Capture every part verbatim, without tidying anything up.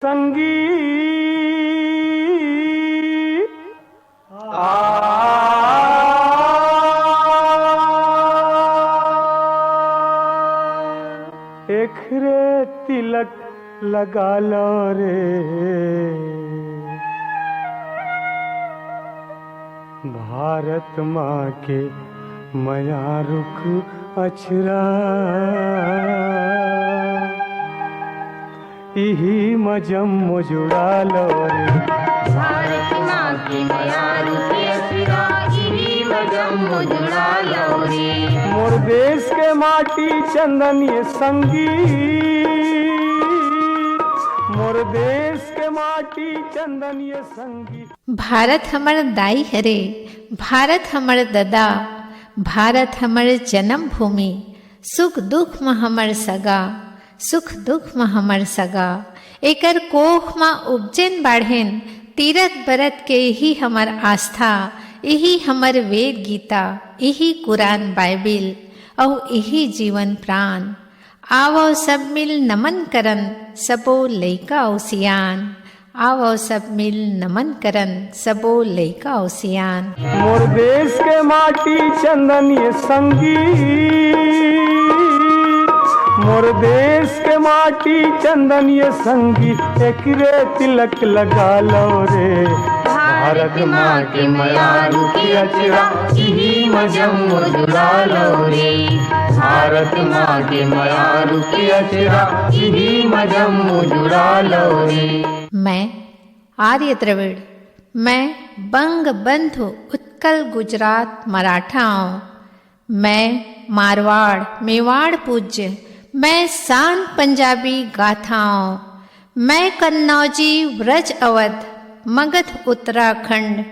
संगी। आ, एखरे तिलक लगा लो रे। भारत माँ के मया रुख अछरा, इही म जम्मो जुड़ा लो रे। भारत माँ के मया रुख अछरा, इही म जम्मो जुड़ा लो रे। मोर देश के माटी चंदन ये संगी, मोर देश के माटी चंदन ये संगी। भारत हमर दाई हरे, भारत हमर ददा, भारत हमर जन्मभूमि, सुख दुख म हमर सगा, सुख दुख म हमर सगा। एकर कोख म उपजेन बाढ़ेन, तीरथ बरत के इही हमर आस्था, इही हमर वेद गीता, इही कुरान बाइबिल, अउ इही जीवन प्राण। आवव सब मिल नमन करन, सबो लइका अउ सियान। आवव सब मिल नमन करन, सबो लइका अउ सियान। मोर देश के माटी चंदन ये संगी, मोर देश के माटी चंदन ये संगी, एकरे तिलक लगा लो रे। भारत माँ के मया रुख अछरा, इही म जम्मो जुड़ा लो रे। भारत माँ के मया रुख अछरा, इही म जम्मो जुड़ा लो रे। मैं आर्य द्रविड़, मैं बंगबंधु उत्कल गुजरात मराठा आंव। मैं मारवाड़ मेवाड़ पूज्य, मैं शान पंजाबी गाथा आंव। मैं कन्नौजी व्रज अवध मगध उत्तराखंड,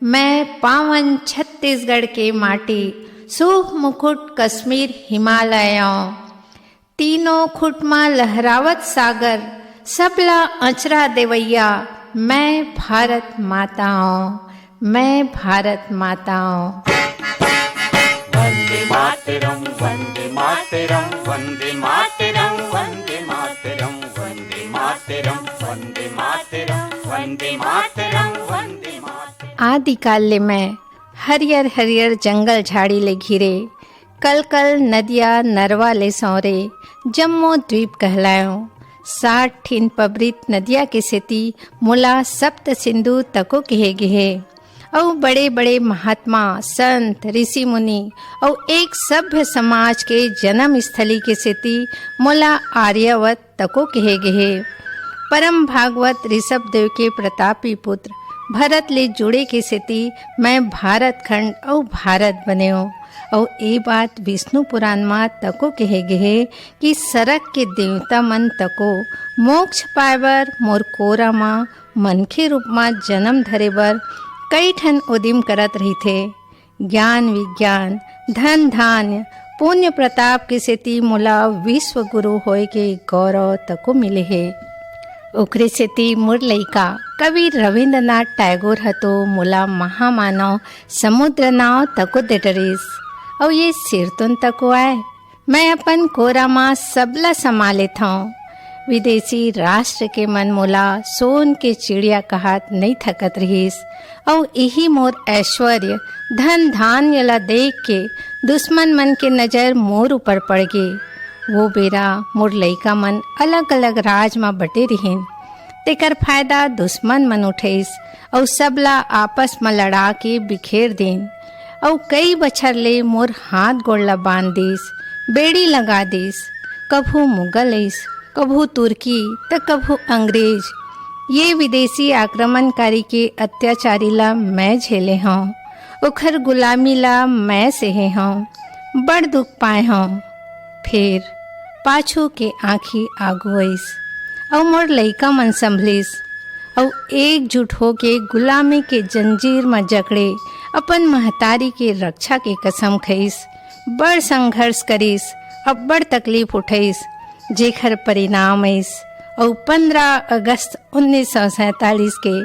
मैं पावन छत्तीसगढ़ के माटी, सूफ मुकुट कश्मीर हिमालय आंव। तीनों खुट म लहरावत सागर, सबला अचरा देवैया, मैं भारत माता आंव, मैं भारत माता आंव। वंदे मातरम, वंदे मातरम, वंदे मातरम, वंदे मातरम, वंदे मातरम, वंदे मातरम, वंदे मातरम, वंदे मातरम। आदिकाल ले मैं हरियर हरियर जंगल झाड़ी ले घिरे कल कल नदिया नरवा ले सौंरे जम्मो द्वीप कहलायों। साठ ठिन पबरित नदिया के सेती मोला सप्त सिंधु तको कहे गेहे। अउ बड़े बड़े महात्मा, संत, ऋषि मुनि अउ एक सभ्य समाज के जन्म स्थली के सेती मोला आर्यावत तको कहे गेहे। परम भागवत ऋषभ देव के प्रतापी पुत्र भरत ले जुड़े के सेती मैं भारत खंड अउ भारत बनेव। अउ ए बात विष्णु पुराण म तको कहे गेहे कि सरग के देवता मन तको मोक्ष पाए बर मोर कोरा म मनखे रूप म जन्म धरे बर कई ठन उदिम करत रहिथे। ज्ञान विज्ञान, धन धान्य, पुण्य प्रताप के सेती मोला विश्व गुरु होय के गौरव तको मिले हे। ओकरे सेती मोर लइका कवि रविंद्रनाथ टैगोर ह तो मोला महामानव समुद्र नाव तको दे डरिस। अउ ये सिरतोन तको आय, मैं अपन कोरा म सबला समा लेथंव। विदेशी राष्ट्र के मन मोला सोन के चिड़िया कहात नइ थकत रिहिस। अउ इही मोर ऐश्वर्य, धन धान्य ला देख के दुश्मन मन के नजर मोर ऊपर पड़ गे। वो बेरा मोर लइका मन अलग-अलग राज म बटे रिहिन। तेकर फायदा दुश्मन मन उठइस अउ सबला आपस म लड़ा के बिखेर दिन। अउ कई बछर ले मोर हाथ गोड़ ला बांध दिस, बेड़ी लगा दिस। कभू मुगल अइस, कभू तुर्की, त कभू अंग्रेज। ये विदेशी आक्रमणकारी के अत्याचारी ला मैं झेले हंव, ओखर गुलामी ला मैं सेहे हंव। बड़ दुख पाए हंव। फेर पाछू के आंखी आगू अइस, अउ मोर लइका मन संभलिस, अउ एकजुट होके गुलामी के जंजीर म जकड़े अपन महतारी के रक्षा के कसम खइस। बड़ संघर्ष करिस, अब्बड़ तकलीफ उठइस, जेखर परिणाम अइस। अउ पंद्रह अगस्त उन्नीस सौ सैंतालीस के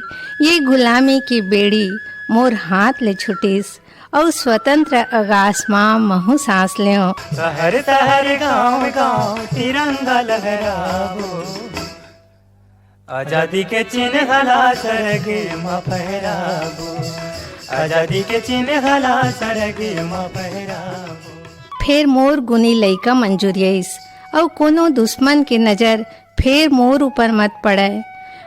ये गुलामी के बेड़ी मोर हाथ ले छुटिस, अउ स्वतंत्र अगास म महूं सांस लेंव। शहर शहर गांव गांव तिरंगा लहराबो। आजादी के चिन्ह ला सरगे म फहराबो, आजादी के चिन्ह ला सरगे म फहराबो। फेर मोर गुनी लइका मन जुरियाइस, अउ कोनो दुश्मन के नजर फेर मोर ऊपर मत पड़य।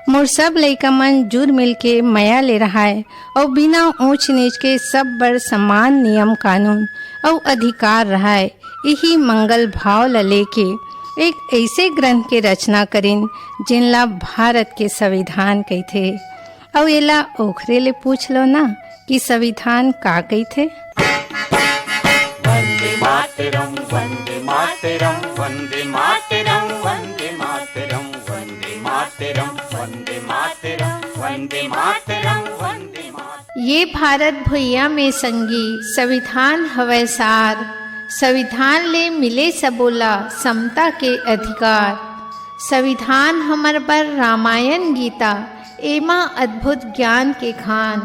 मोर सब लइका मन जुर मिल के मया ले रहय, अउ बिना ऊंच नीच के सब बर समान नियम कानून अउ अधिकार रहय। इही मंगल भाव ल लेके एक ऐसे ग्रंथ के रचना करिन, जिनला भारत के संविधान कहिथे। अउ एला ओखरे ले पूछ लो ना कि संविधान का कहिथे। वंदे मातरम, वंदे मातरम, वंदे मातरम, वंदे मातरम, वंदे मातरम, वंदे मातरम, वंदे मातरम, वंदे मातरम। ये भारत भुइयां में संगी, संविधान हवय सार। संविधान ले मिले सबो ला समता के अधिकार। संविधान हमर बर रामायण गीता, एमा अद्भुत ज्ञान के खान।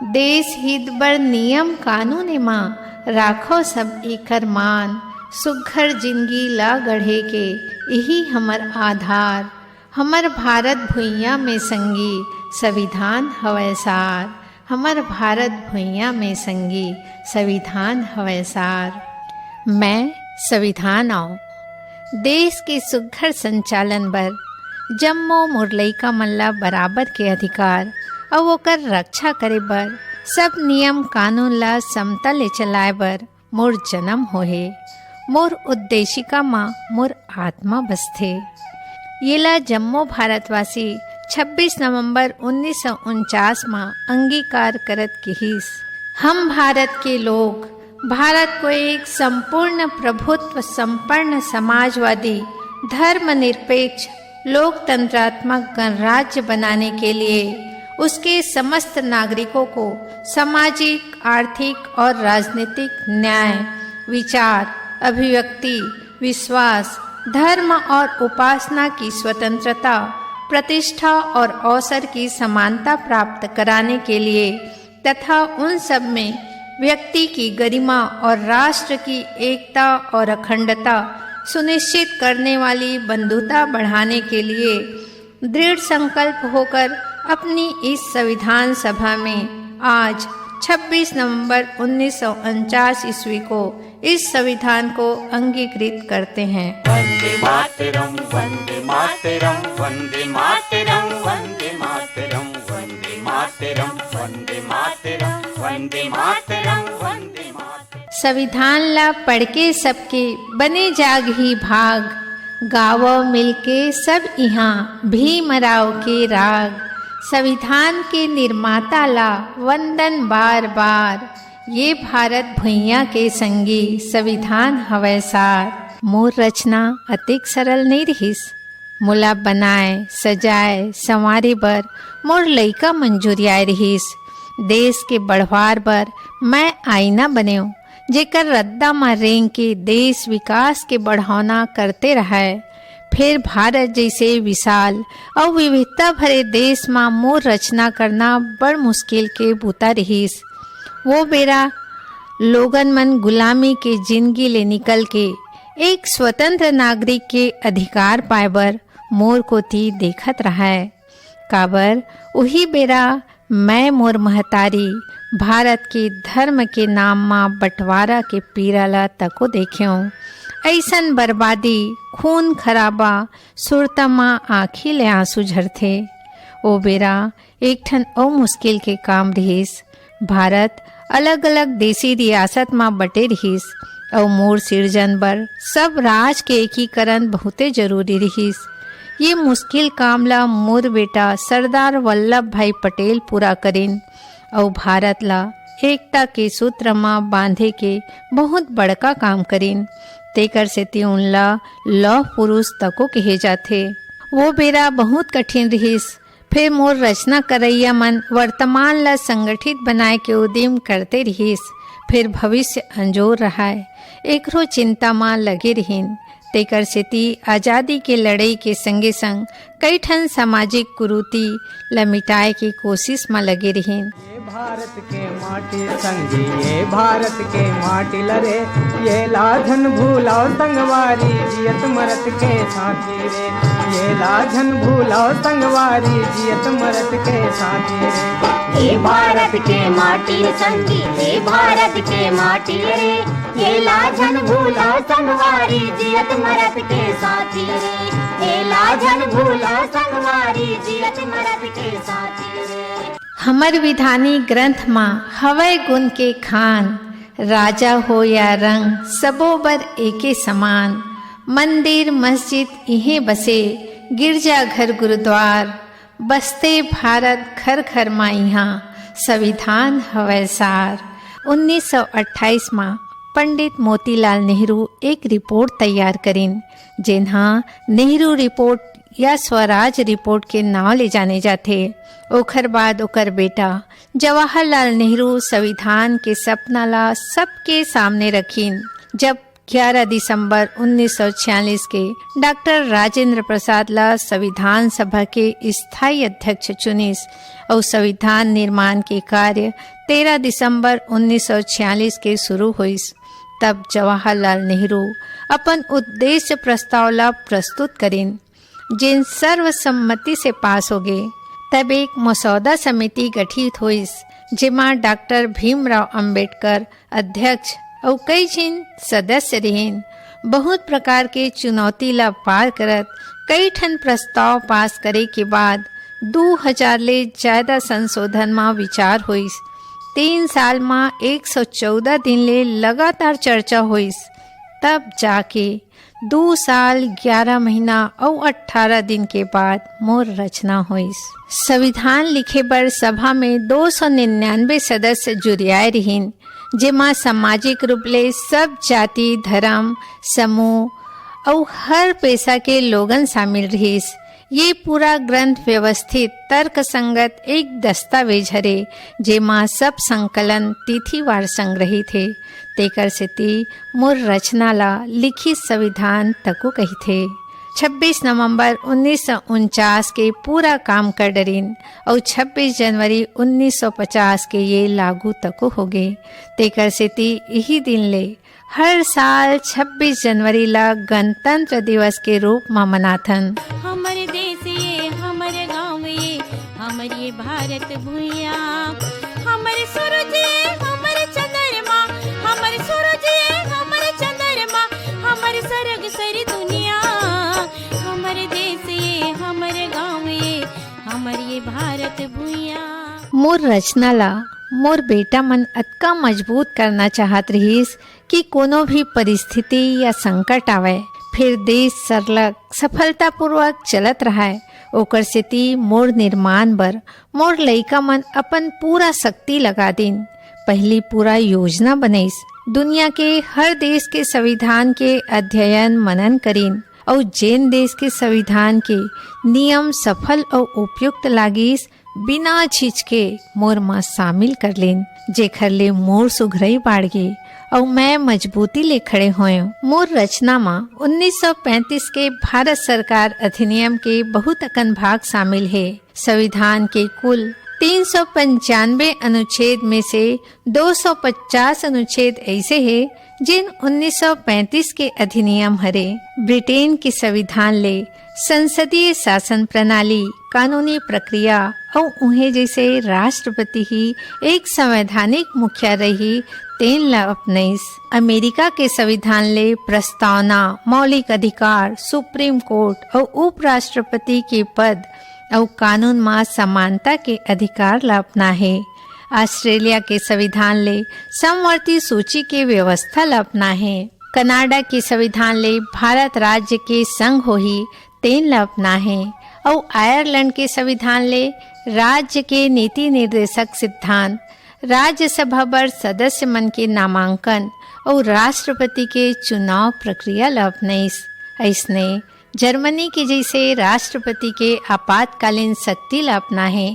देश हित बर नियम कानून एमा, राखो सब एकर मान। सुघर जिनगी ला गढ़े के, इही हमर आधार। हमर भारत भुइयां में संगी, संविधान हवय सार। हमर भारत भुइयां में संगी, संविधान हवय सार। मैं संविधान आंव। देश के सुघर संचालन बर जम्मो मोर लइका मन ला बराबर के अधिकार अउ ओकर रक्षा करे बर, सब नियम कानून ला समता ले चलाए बर मोर जन्म होहे। मोर उद्देशिका म मोर आत्मा बसथे। येला जम्मो भारतवासी छब्बीस नवंबर उन्नीस सौ उनचास म अंगीकार करत किहिस, हम भारत के लोग, भारत को एक संपूर्ण प्रभुत्व संपन्न समाजवादी, धर्मनिरपेक्ष, लोकतंत्रात्मक गणराज्य बनाने के लिए उसके समस्त नागरिकों को सामाजिक, आर्थिक और राजनीतिक न्याय, विचार, अभिव्यक्ति, विश्वास, धर्म और उपासना की स्वतंत्रता, प्रतिष्ठा और अवसर की समानता प्राप्त कराने के लिए तथा उन सब में व्यक्ति की गरिमा और राष्ट्र की एकता और अखंडता सुनिश्चित करने वाली बंधुता बढ़ाने के लिए दृढ़ संकल्प होकर अपनी इस संविधान सभा में आज छब्बीस नवंबर उन्नीस सौ उनचास ईस्वी को इस संविधान को अंगीकृत करते हैं। वंदे मातरम, वंदे मातरम, वंदे मातरम, वंदे मातरम, वंदे मातरम, वंदे मातरम, वंदे मातरम, वंदे मातरम। संविधान ला पढ़ के सबके बने जागही भाग, गावो मिलके सब इहाँ भीमराव के राग। संविधान के निर्माता ला वंदन बार बार, ये भारत भुइयां के संगी संविधान हवय सार। मोर रचना अतेक सरल नइ रिहिस। मोला बनाए, सजाए, संवारे बर मोर लइका मन जुरियाए रिहिस। देश के बढ़वार बर मैं आईना बनेव, जेकर रद्दा म रेंग के देश विकास के बढ़ावना करते रहय। फेर भारत जइसे विशाल अउ विविधता भरे देश म मोर रचना करना बड़ मुश्किल के बूता रिहिस। वो बेरा लोगन मन गुलामी के जिनगी ले निकल के एक स्वतंत्र नागरिक के अधिकार पाए बर मोर कोति देखत रहय। काबर उही बेरा मैं मोर महतारी भारत के धर्म के नाम म बंटवारा के पीरा ला तको देखेंव। अइसन बर्बादी, खून खराबा सुरता म आँखी ले आंसू झरथे। ओ बेरा एक ठन अउ मुश्किल के काम रिहिस। भारत अलग-अलग देसी रियासत म बटे रिहिस अउ मोर सिरजन बर सब राज के एकीकरण बहुते जरूरी रिहिस। ये मुश्किल काम ला मोर बेटा सरदार वल्लभ भाई पटेल पूरा करिन अउ भारत ला एकता के सूत्र म बांधे के बहुत बड़का काम करिन। तेकर सेती उनला लौह पुरुष तको कहे जाथे। वो बेरा बहुत कठिन रिहिस। फेर मोर रचना करइया मन वर्तमान ला संगठित बनाए के उदिम करते रिहिस। फेर भविष्य अंजोर रहय, एकरो चिंता म लगे रिहिन। तेकर सेती आजादी के लड़ई के संगे-संग कई ठन सामाजिक कुरीति ल मिटाए के कोशिश म लगे रिहिन। ये भारत के माटी संगी, ये भारत के माटी ल रे, ये ला झन भूलाव संगवारी, जियत मरत के साथी रे। एला झन भूलव संगवारी, जियत मरत के साथी रे। हे भारत के माटी रे संगी, हे भारत के माटी रे। एला झन भूलव संगवारी, जियत मरत के साथी रे। एला झन भूलव संगवारी, जियत मरत के साथी रे। हमर विधानी ग्रंथ म हवय गुण के खान, राजा हो या रंग, सबो बर एके समान। मंदिर मस्जिद इहें बसे, गिरजा घर गुरुद्वार, बसते भारत घर घर म इहाँ, संविधान हवय सार। उन्नीस सौ अट्ठाईस म पंडित मोतीलाल नेहरू एक रिपोर्ट तैयार करिन, जेन ह नेहरू रिपोर्ट या स्वराज रिपोर्ट के नाव ले जाने जाथे। ओखर बाद ओकर बेटा जवाहरलाल नेहरू संविधान के सपना ला सबके सामने रखिन। जब ग्यारह दिसंबर उन्नीस सौ छियालीस के डॉक्टर राजेंद्र प्रसाद ला संविधान सभा के स्थायी अध्यक्ष चुनिस अउ संविधान निर्माण के कार्य तेरह दिसंबर उन्नीस सौ छियालीस के शुरू होइस, तब जवाहरलाल नेहरू अपन उद्देश्य प्रस्ताव ला प्रस्तुत करिन, जेन सर्वसम्मति से पास होगे। तब एक मसौदा समिति गठित होइस, जेमा डॉक्टर भीमराव अंबेडकर अध्यक्ष अउ कई झिन सदस्य रिहिन। बहुत प्रकार के चुनौती ला पार करत कई ठन प्रस्ताव पास करे के बाद दू हजार ले ज्यादा संशोधन म विचार होइस। तीन साल म एक सौ चौदह दिन ले लगातार चर्चा होइस, तब जाके दू साल, ग्यारह महीना अउ अट्ठारह दिन के बाद मोर रचना होइस। संविधान लिखे बर सभा में दो सौ निन्यानवे सदस्य जुरियाए रिहिन, जेमा सामाजिक रूप ले सब जाति, धर्म, समूह अउ हर पेशा के लोगन शामिल रिहिस। ये पूरा ग्रंथ व्यवस्थित, तर्क संगत एक दस्तावेज हरे, जेमा सब संकलन तिथिवार संग्रहित हे। तेकर सेती मोर रचना ला लिखित संविधान तको कहिथे। छब्बीस नवंबर उन्नीस सौ उनचास के पूरा काम कर डरिन अउ छब्बीस जनवरी उन्नीस सौ पचास के ये लागू तको होगे। तेकर सेती इही दिन ले हर साल छब्बीस जनवरी ला गणतंत्र दिवस के रूप म मनाथन। हमर देश ये, हमर गाँव ये, हमर ये भारत भुइयाँ, हमर सूरज ये, हमर चंद्रमा, हमर सूरज ये, हमर चंद्रमा, हमर सरग सरी दुनिया, हमर देश ये, हमर गाँव ये, हमर ये भारत भुइयाँ। मोर रचना ला मोर बेटा मन अतका मजबूत करना चाहत रिहिस कि कोनो भी परिस्थिति या संकट आवय, फिर देश सरलग सफलतापूर्वक चलत रहय। ओकर सेती मोर निर्माण बर मोर लइका मन अपन पूरा शक्ति लगा दिन। पहली पूरा योजना बनइस। दुनिया के हर देश के संविधान के अध्ययन मनन करिन अउ जेन देश के संविधान के नियम सफल अउ उपयुक्त लागिस, बिना झिझके मोर म शामिल कर लेन, जेखर ले मोर सुघरई बाढ़गे अउ मैं मजबूती ले खड़े होएंव। मोर रचना म उन्नीस सौ पैंतीस के भारत सरकार अधिनियम के बहुत अकन भाग शामिल हे। संविधान के कुल तीन सौ पंचानवे अनुच्छेद में से दो सौ पचास अनुच्छेद ऐसे हे, जेन उन्नीस सौ पैंतीस के अधिनियम हरे। ब्रिटेन के संविधान ले संसदीय शासन प्रणाली, कानूनी प्रक्रिया अउ उहें जैसे राष्ट्रपति ही एक संवैधानिक मुखिया रही, तेन ला अपनइस। अमेरिका के संविधान ले प्रस्तावना, मौलिक अधिकार, सुप्रीम कोर्ट अउ उपराष्ट्रपति के पद अउ कानून म समानता के अधिकार ला अपनाहे। ऑस्ट्रेलिया के संविधान ले समवर्ती सूची के व्यवस्था ला अपनाहे। कनाडा के संविधान ले भारत राज्य के संघ होही, तेन ला अपनाहे। अउ आयरलैंड के संविधान ले राज्य के नीति निर्देशक सिद्धांत, राज्यसभा बर सदस्य मन के नामांकन अउ राष्ट्रपति के चुनाव प्रक्रिया ला अपनाइस। अइसने जर्मनी के जैसे राष्ट्रपति के आपातकालीन शक्ति ला अपनाहे।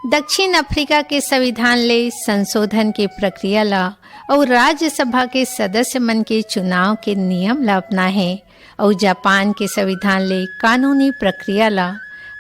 दक्षिण अफ्रीका के संविधान ले संशोधन के प्रक्रिया ला अउ राज्यसभा के सदस्य मन के चुनाव के नियम ला अपनाहे अउ जापान के संविधान ले कानूनी प्रक्रिया ला।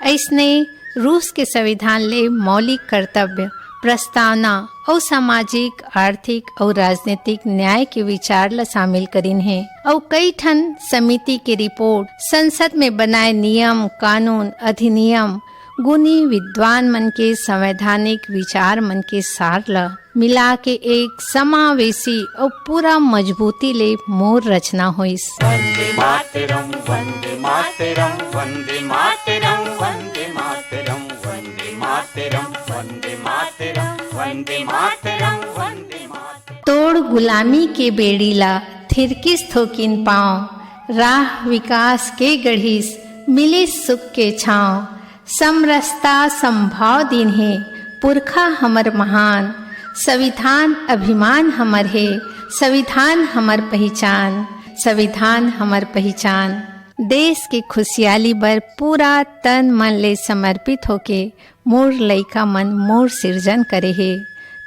अइसने रूस के संविधान ले मौलिक कर्तव्य, प्रस्तावना अउ सामाजिक, आर्थिक अउ राजनीतिक न्याय के विचार ल शामिल करिन हे अउ कई ठन समिति के रिपोर्ट, संसद में बनाए नियम, कानून, अधिनियम, गुनी विद्वान मन के संवैधानिक विचार मन के सार ल मिला के एक समावेशी अउ पूरा मजबूती ले मोर रचना होइस। वंदे मातरम, वंदे मातरम, वंदे मातरम, वंदे मातरम, वंदे मातरम, वंदे मातरम, वंदे मातरम, वंदे मातरम। तोड़ गुलामी के बेड़ी ला थिरकिस थोकिन पाँव, राह विकास के गढ़िस मिलिस सुख के छाँव। समरसता संभाव दीन हे पुरखा हमर महान, संविधान अभिमान हमर हे, संविधान हमर पहिचान, संविधान हमर पहिचान। देश के खुशियाली बर पूरा तन मन ले समर्पित होके मोर लइका मन मोर सिरजन करे हे,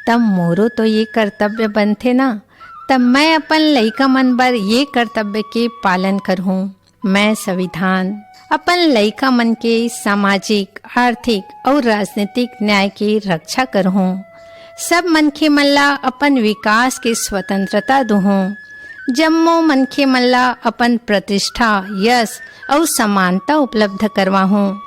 तब मोरो तो ये कर्तव्य बनथे ना, तब मैं अपन लइका मन बर ये कर्तव्य के पालन करहूँ। मैं संविधान अपन लइका मन के सामाजिक, आर्थिक अउ राजनीतिक न्याय के रक्षा करहूँ। सब मनखे मन ला अपन विकास के स्वतंत्रता दुहूँ। जम्मो मनखे मन ला अपन प्रतिष्ठा, यश अउ समानता उपलब्ध करवाहूँ।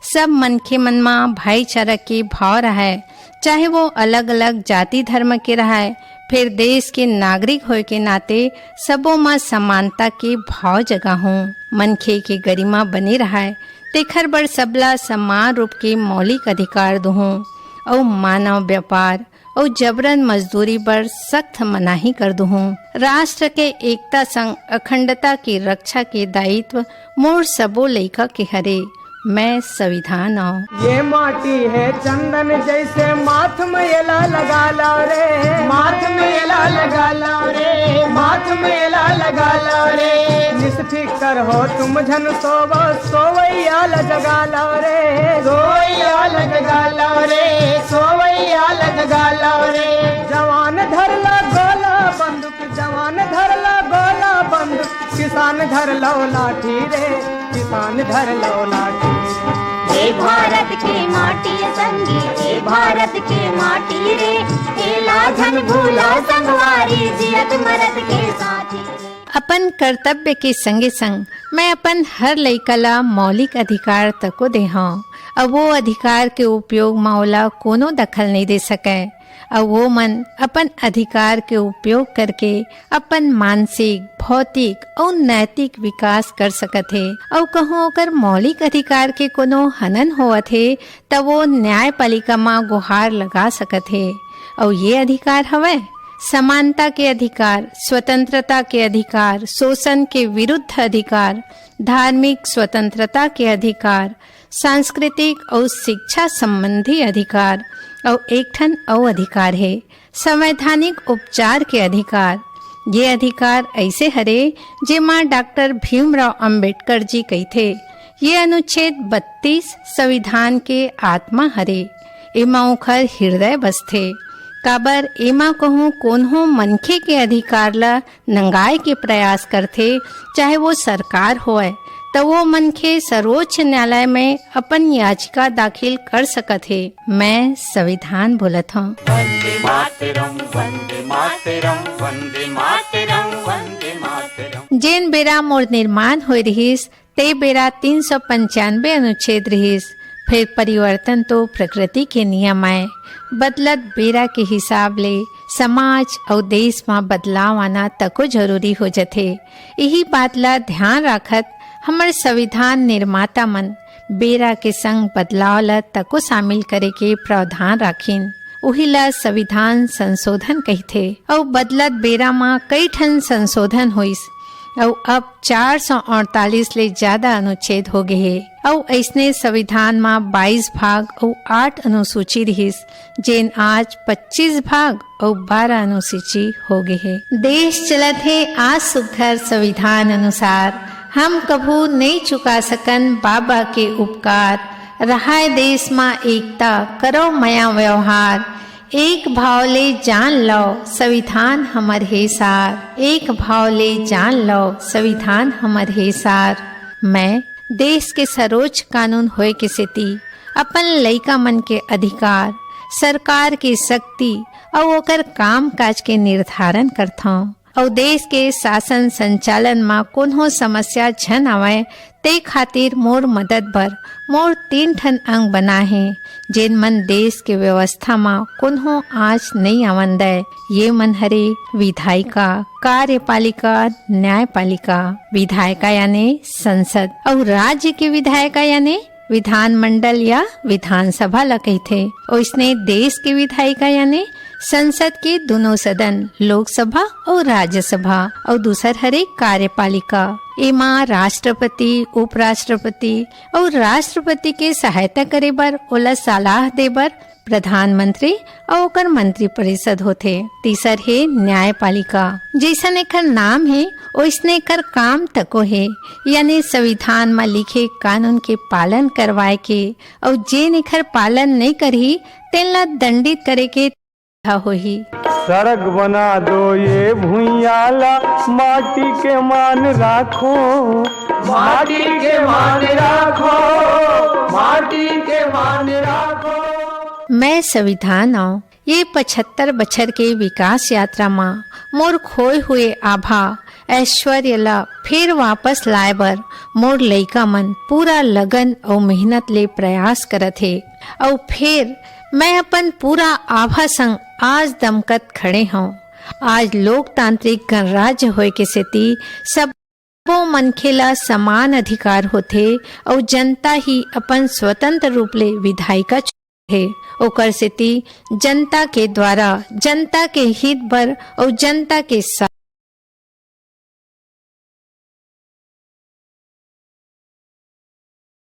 सब मनखे मन म भाईचारा के भाव रहय, चाहे वो अलग-अलग जाति धर्म के रहय, फेर देश के नागरिक होय के नाते सबो म समानता के भाव जगाहूँ। मनखे के गरिमा बने रहय, तेखर बर सबला समान रूप के मौलिक अधिकार दुहूँ अउ मानव व्यापार अउ जबरन मजदूरी बर सख्त मनाही कर दुहूँ। राष्ट्र के एकता संग अखंडता के रक्षा के दायित्व मोर सबो लइका के हरे। मैं संविधान आंव। ये माटी है चंदन जैसे माथ में एला लगा लो रे, माथ में एला लगा लो रे, माथ में एला लगा लो रे। निष्फिकर हो तुम झन सोवो, सोवैया ल जगा लो रे, सोवैया ल जगा लो रे, सोवैया ल जगा लो रे। जवान धर ला गोला बंदूक, जवान धर ला गोला बंदूक, किसान धर लो लाठी रे, किसान धर लो लाठी। ये भारत के माटी संगी, ये भारत के माटी रे, एला झन भूला संगवारी, जियत मरत के साथी रे। अपन कर्तव्य के संगे संग मैं अपन हर लइका ला मौलिक अधिकार तको देहंव, अउ वो अधिकार के उपयोग म ओला कोनो दखल नइ दे सकय। अउ वो मन अपन अधिकार के उपयोग करके अपन मानसिक, भौतिक अउ नैतिक विकास कर सकत हे। अउ कहूँ ओकर मौलिक अधिकार के कोनो हनन होवत हे, त वो न्यायपालिका म गुहार लगा सकत हे। अउ ये अधिकार हवय समानता के अधिकार, स्वतंत्रता के अधिकार, शोषण के विरुद्ध अधिकार, धार्मिक स्वतंत्रता के अधिकार, सांस्कृतिक अउ शिक्षा संबंधी अधिकार अउ एक ठन अउ अधिकार हे, संवैधानिक उपचार के अधिकार। ये अधिकार अइसे हरे, जेमा डॉक्टर भीमराव अंबेडकर जी कहिथे, ये अनुच्छेद बत्तीस संविधान के आत्मा हरे। एमा ओखर हृदय बसथे, काबर एमा कहूँ कोन्हो मनखे के अधिकार ल नंगाए के प्रयास करथे, चाहे वो सरकार होवय, त वो मनखे सर्वोच्च न्यायालय में अपन याचिका दाखिल कर सकत हे। मैं संविधान बोलत हंव। वंदे मातरम, वंदे मातरम, वंदे मातरम, वंदे मातरम। जेन बेरा मोर निर्माण होय रिहिस, ते बेरा तीन सौ पंचानबे अनुच्छेद रिहिस। फेर परिवर्तन तो प्रकृति के नियम आय। बदलत बेरा के हिसाब ले समाज अउ देश म बदलाव आना तको जरूरी हो जथे। इही बात ला ध्यान राखत हमर संविधान निर्माता मन बेरा के संग बदलाव ला तको शामिल करे के प्रावधान राखिन। उही ला संविधान संशोधन कहिथे। अउ बदलत बेरा म कई ठन संशोधन होइस। अउ अब चार सौ अड़तालीस ले ज्यादा अनुच्छेद हो गे हे। अउ अइसने संविधान म बाईस भाग अउ आठ अनुसूची रिहिस, जेन आज पच्चीस भाग अउ बारह अनुसूची हो गे हे। देश चलत हे आज सुघर संविधान अनुसार। हम कभू नइ चुका सकन बाबा के उपकार। रहाय देश म एकता, करो मया व्यवहार। एक भाव ले जान लव, संविधान हमर हे सार। एक भाव ले जान लव, संविधान हमर हे सार। मैं देश के सर्वोच्च कानून होए के सेती अपन लइका मन के अधिकार, सरकार के शक्ति अउ ओकर कामकाज के निर्धारण करथंव। अउ देश के शासन संचालन म कोनो समस्या झन आवय, ते खातिर मोर मदद बर मोर तीन ठन अंग बना हे, जेन मन देश के व्यवस्था म कोनो आंच नइ आवन दय। ये मन हरे विधायिका, कार्यपालिका, न्यायपालिका। विधायिका यानी संसद अउ राज्य के विधायिका यानी विधानमंडल या विधानसभा ला कहिथे। ओइसने देश के विधायिका यानी संसद के दोनों सदन, लोकसभा अउ राज्यसभा, अउ दूसर हरे कार्यपालिका। एमा राष्ट्रपति, उपराष्ट्रपति अउ राष्ट्रपति के सहायता करे बर, ओला सलाह दे बर प्रधानमंत्री अउ ओकर मंत्रिपरिषद होथे। तीसर हे न्यायपालिका। जइसन एखर नाम हे, ओइसने एखर काम तको हे, यानी संविधान म लिखे कानून के पालन करवाए के, अउ जेन एखर पालन नइ करही, तेन ला दंडित करे के होही। सड़क बना दो ये भुइयां ला, माटी के मान राखो, माटी के मान राखो, माटी के मान राखो। मैं संविधान अउ ये पचहत्तर बछर के विकास यात्रा म मोर खोए हुए आभा, ऐश्वर्य ला फेर वापस लाए बर मोर लइका मन पूरा लगन अउ मेहनत ले प्रयास करत हे। अउ फेर मैं अपन पूरा आभा संग आज दमकत खड़े हंव। आज लोकतांत्रिक गणराज्य होए के सेती सब्बो मनखे ला समान अधिकार होथे अउ जनता ही अपन स्वतंत्र रूप ले विधायिका चुनथे। ओकर सेती जनता के द्वारा, जनता के हित बर अउ जनता के साथ